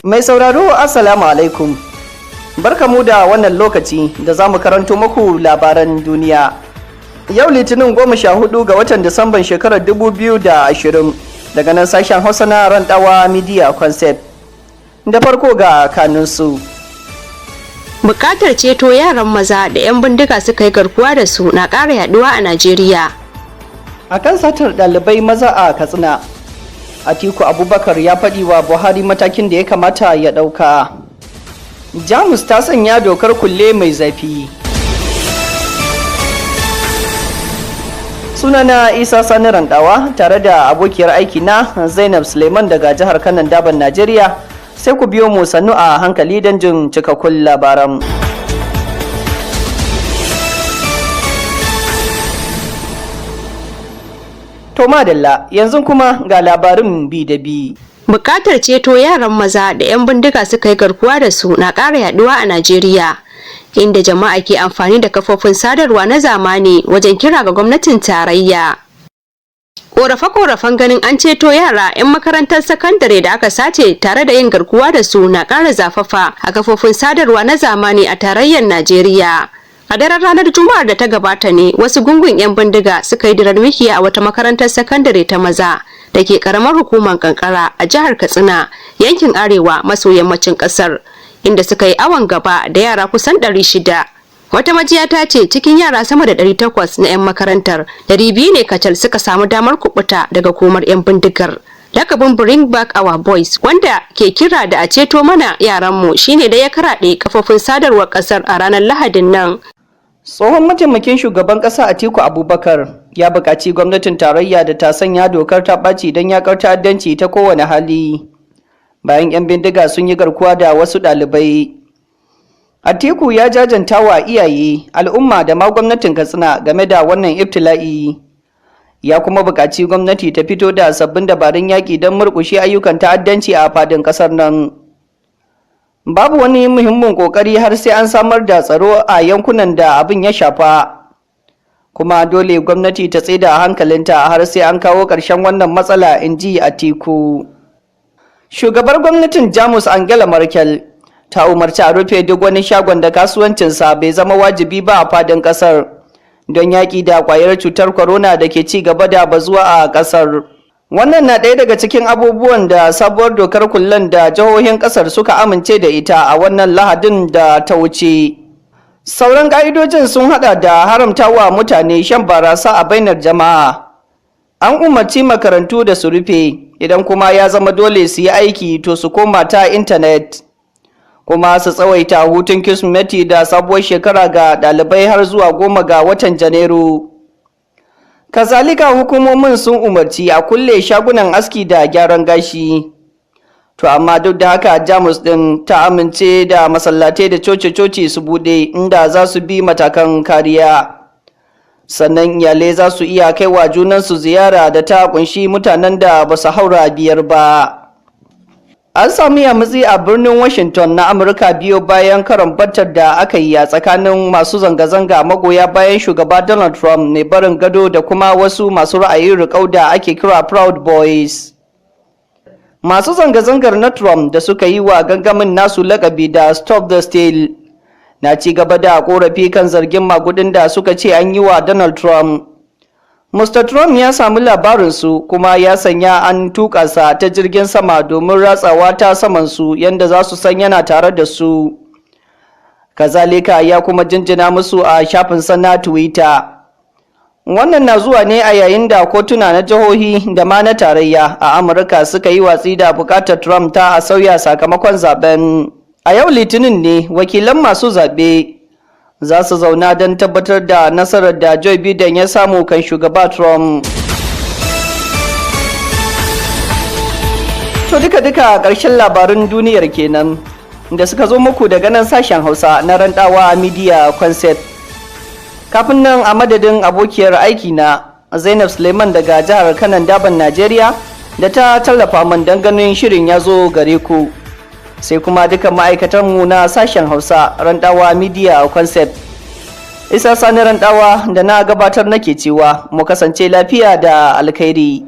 Mai sauraro, Assalamu alaikum. Barkamu da wannan lokaci da za mu karanto muku labaran duniya. Yau Litinin 14 ga watan Disamban shekarar 2020, daga nan sashen Hausa na Randawa Media Concept. Da farko ga kanunsu. Bukatar ceto yaran maza da 'yan bindiga suka yi garkuwa da su na ƙara yaduwa a Najeriya. A kan satar ɗalibai maza a Katsina, Atiku Abubakar ya faɗi wa Buhari matakin da ya kamata ya ɗauka. Jamus ta sanya dokar kulle mai zafi. Sunana Isa Sani Randawa, tare da abokiyar aiki na Zainab Suleiman daga jihar Kanan Daban, Najeriya. Sai ku biyo mu sannu a hankali don jin cikakkun labaran. To madalla, yanzu kuma ga labarin bi da bi. Bukatar ceto yaran maza da 'yan bindiga suka yi garkuwa da su na ƙara yaduwa a Najeriya, inda jama'a ke amfani da kafofin sadarwa na zamani wajen kira ga gwamnatin tarayya. Korafe-korafen ganin an ceto yara 'yan makarantar sakandare da aka sace tare da yin garkuwa da su na ƙara zafafa a kafofin sadarwa na zamani a tarayyar Najeriya. A daren ranar Juma'ar da ta gabata ne wasu gungun 'yan bindiga suka yi dirar mikiya a wata makarantar sakandare ta maza da ke karamar hukumar Kankara a jihar Katsina, yankin arewa maso yammacin kasar, inda suka yi awon gaba da yara kusan 600. Wata majiya ta ce cikin yara sama da 800 na 'yan makarantar, 200 ne kacal suka samu damar kubuta daga komar 'yan bindigar. Lakabin "Bring Back Our Boys", wanda ke kira da a ceto mana yaranmu, shine da ya karaɗe kafofin sadarwar ƙasar a ranar Lahadin nan. Tsohon mataimakin shugaban ƙasa Atiku Abubakar ya buƙaci gwamnatin tarayya da ta sanya dokar ta ɓaci don yaƙar ta'addanci ta kowane hali, bayan 'yan bindiga sun yi garkuwa da wasu ɗalibai. Atiku ya jajanta wa iyaye, al'umma da ma gwamnatin Katsina game da wannan ibtila'i. Ya kuma buƙaci gwamnati ta fito da sabbin dabarun yaƙi don murƙushe ayyukan ta'addanci a faɗin ƙasar nan. Babu wani muhimmin ƙoƙari har sai an samar da tsaro a yankunan da abin ya shafa. Kuma dole gwamnati ta tsaida hankalinta har sai an kawo ƙarshen wannan matsala, in ji Atiku. Shugabar gwamnatin Jamus Angela Merkel ta umarci a rufe duk wani shagon da kasuwancinsa bai zama wajibi ba a fadin kasar, don yaƙi da ƙwayar cutar corona da ke ci gaba da bazuwa a ƙasar. Wannan na ɗaya daga cikin abubuwan da sabuwar dokar kullen da jihohin ƙasar suka amince da ita a wannan Lahadin da ta wuce. Sauran ƙa'idojin sun haɗa da haramtawa mutane shan barasa a bainar jama'a. An umarci makarantu da su rufe, idan kuma ya zama dole su yi aiki, to su koma ta intanet. Kuma su tsawaita hutun Kirsimeti da sabuwar shekara ga ɗalibai har zuwa 10 ga watan Janairu. Kazalika, hukumomin sun umarci a kulle shagunan aski da gyaran gashi. To amma duk da haka, Jamus ɗin ta amince da masallatai da coci-coci su buɗe, inda za su bi matakan kariya. Sannan iyalai za su iya kaiwa junansu ziyara da ta kunshi mutanen da ba su haura biyar ba. An sami yamutsi a birnin Washington na Amurka biyo bayan karon battar da aka yi a tsakanin masu zanga-zanga magoya bayan shugaba Donald Trump mai barin gado da kuma wasu masu ra'ayin riƙau da ake kira Proud Boys. Masu zanga-zangar na Trump, da suka yi wa gangamin nasu lakabi da "Stop the Steal", na ci gaba da korafi kan zargin magudin da suka ce an yi wa Donald Trump. Mr. Trump ya samu labarinsu kuma ya sanya an tuka sa ta jirgin sama domin ratsawa ta samansu yadda za su san yana tare da su. Kazalika, ya kuma jinjina musu a shafinsa na Twitter. Wannan na zuwa ne a yayin da kotuna na jihohi da ma na tarayya a Amurka suka yi watsi da bukatar Trump ta a sauya sakamakon zaben. A yau Litinin ne wakilan masu zaɓe za su zauna don tabbatar da nasarar da Joe Biden ya samu kan shugaba Trump. To duka-duka ƙarshen labarun duniyar kenan da suka zo muku daga nan sashen Hausa na Randawa Media Concept. Kafin nan, a madadin abokiyar aiki na Zainab Suleiman daga jihar Kanan Daban, Najeriya, da ta tallafa min don ganin shirin ya zo gare ku, sai kuma dukan ma'aikatanmu na sashen Hausa Randawa Media Concept. Isa Sani Randawa da na gabatar nake cewa mu kasance lafiya da alkhairi.